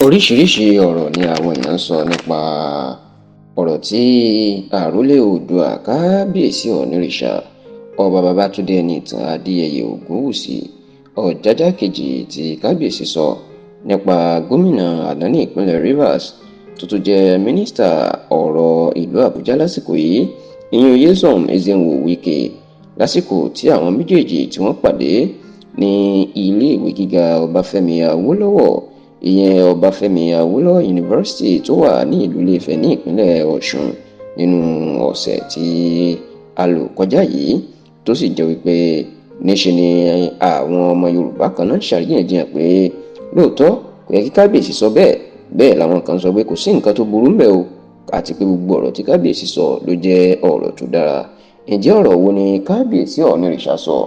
Oríṣiríṣiì ọ̀rọ̀ ni àwọn èèyàn ń sọ nípa ọ̀rọ̀ tí àrólé Oòduà Kábíyèsí Ọọ̀nirìṣà Ọba Babátúndé Ẹniìtàn Adéyẹyè Ògúnwùsì Ọ̀jájá kejì tí Kábíyèsí sọ nípa gómìnà àná ní ìpínlẹ̀ Rivers tó tún jẹ́ mínísítà ọ̀rọ̀ ìlú Àbújá lásìkò yìí, ìyẹn Nyesom Ezenwo Wike, lásìkò tí àwọn méjèèjì tí wọ́n pàdé ní iléèwé gíga Ọbáfẹ́mi Awólọ́wọ̀, ìyẹn Ọbáfẹ́mi Awólọ́wọ̀ University tó wà ní ìlú Ilé-Ifẹ̀ ní ìpínlẹ̀ Ọ̀ṣun nínú ọ̀sẹ̀ tí a lò kọjá yìí, tó sì jẹ́ wípé níṣe ni àwọn ọmọ Yorùbá kan náà ṣàríyànjiyàn pé lóòótọ́ kò yẹ kí Kábíyèsí sọ bẹ́ẹ̀. Bẹ́ẹ̀ làwọn kan sọ pé kò sí nǹkan tó burú ńbẹ̀ o, àti pé gbogbo ọ̀rọ̀ tí Kábíyèsí sọ ló jẹ́ ọ̀rọ̀ tó dára. Ǹjẹ́ ọ̀rọ̀ wo ni Kábíyèsí Ọọ̀nirìṣà sọ?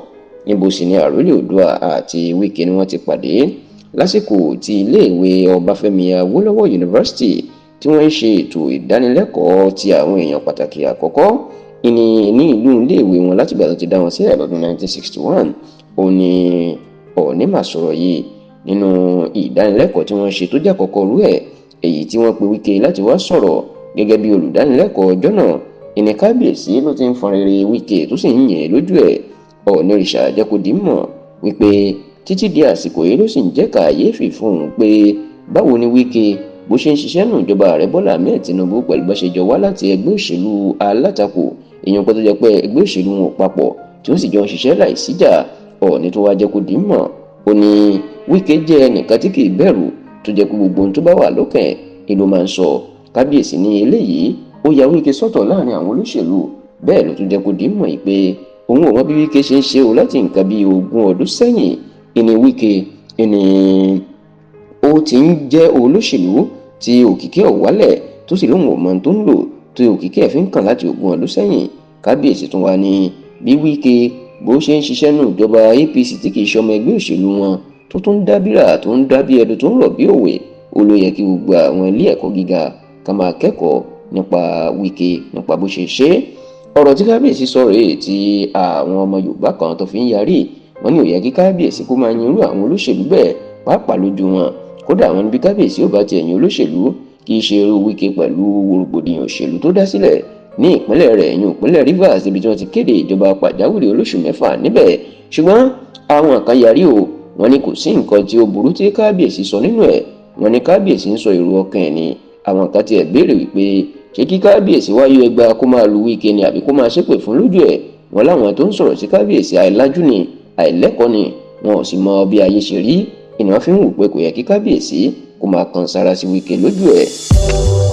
Níbo sì ni àrólé Oòduà àti Wike ni wọ́n ti pàdé lásìkò tí iléèwé Ọbáfẹ́mi Awólọ́wọ̀ University tí wọ́n ń ṣe ètò ìdánilẹ́kọ̀ọ́ ti àwọn èèyàn pàtàkì àkọ́kọ́ ìní ní ìlú iléèwé wọn látìgbà tó ti dá wọn sílẹ̀ lọ́dún 1961? Òun ni Ọọ̀ni mà sọ̀rọ̀ yìí nínú ìdánilẹ́kọ̀ọ́ tí wọ́n ṣe tó jẹ́ àkọ́kọ́ rú ẹ̀, èyí tí wọ́n pe Wike láti wá sọ̀rọ̀ gẹ́gẹ́ bí olùdánilẹ́kọ̀ọ́ ọjọ́ náà. Ìní Kábíyèsí ló ti ń fọn rere Wike tó sì ń yìn lójú ẹ̀. Ọọ̀nirìṣà jẹ́ kó di mọ̀ wípé títí di àsìkò yìí ló sì ń jẹ́ kàyéfì fún òun pé báwo ni Wike bó ṣe ń ṣiṣẹ́ nù ìjọba ààrẹ Bọ́lá Ahmed Tinubu pẹ̀lú bó ṣe jọ wá láti ẹgbẹ́ òṣèlú alátakò, èèyàn kan tó jẹ́ pé ẹgbẹ́ òṣèlú wọn ò papọ̀, tí ó sì jọ ń ṣiṣẹ́ láìsíjà. Ọọ̀ni tó wá jẹ́ kó di mọ̀, ó ní Wike jẹ́ ẹnìkan tí kì í bẹ̀rù, tó jẹ́ pé gbogbo ohun tó bá wà lọ́kàn ẹ̀ ló máa ń sọ. Kábíyèsí ní eléyìí ó ya Wike sọ́tọ̀ láàrin àwọn olóṣèlú. Bẹ́ẹ̀ ló tún jẹ́ kó di mọ̀ pé òun ò mọ bí Wike ṣe ń ṣe o láti nǹkan bíi 20 ọdún sẹ́yìn. Ìní Wike ìní ó ti ń jẹ́ olóṣèlú tí òkìkí ẹ̀ wálẹ̀, tó sì lóun ò mọ tó ń lò tó òkìkí ẹ̀ fi ń kàn láti 20 ọdún sẹ́yìn. Kábíyèsí tún wá ní bí Wike bó ṣe ń ṣiṣẹ́ nù ìjọba APC tí kì í ṣọmọ ẹgbẹ́ òṣèlú wọn, tó tún ń dábìrà, tó ń dábí ẹdun, tó ń rọ̀ bí òwe, ó ló yẹ kí gbogbo àwọn ilé ẹ̀kọ́ gíga ká máa kẹ́kọ̀ọ́ nípa Wike, nípa bó ṣe ṣe é. Ọ̀rọ̀ tí Kábíyèsí sọ rèé tí àwọn ọmọ Yorùbá kan tó fi ń yarí. Wọ́n ní ò yẹ kí Kábíyèsí kó máa yin irú àwọn olóṣèlú bẹ́ẹ̀, pàápàá lójú wọn. Kódà àwọn níbi Kábíyèsí ò bá tiẹ̀ yin olóṣèlú, kì í ṣe irú Wike pẹ̀lú rògbòdìyàn òṣèlú tó dá sílẹ̀ ní ìpínlẹ̀ rẹ̀, ìyún ìpínlẹ̀ Rivers, ibi tí wọ́n ti kéde ìjọba pàjáwìrì olóṣù 6 níbẹ̀. Ṣùgbọ́n àwọn kan yarí o, wọ́n ní kò sí nǹkan tí ó burú tí Kábíyèsí sọ nínú ẹ̀. Wọ́n ní Kábíyèsí ń sọ èrò ọkàn ẹ̀ ni. Àwọn kan tiẹ̀ béèrè wípé ṣé kí Kábíyèsí wáyé ẹgbàá kó máa lu Wike ni, àbí kó máa ṣépè fún lójú ẹ̀? Wọ́n láwọn tó ń sọ̀rọ̀ sí Kábíyèsí àìlájú ni, àìlẹ́kọ̀ọ́ ni, wọn ò sì mọ bí ayé ṣe rí. Ìnáwó fi ń wò pé kò yẹ kí Kábíyèsí kó máa kan sára sí Wike lójú ẹ̀.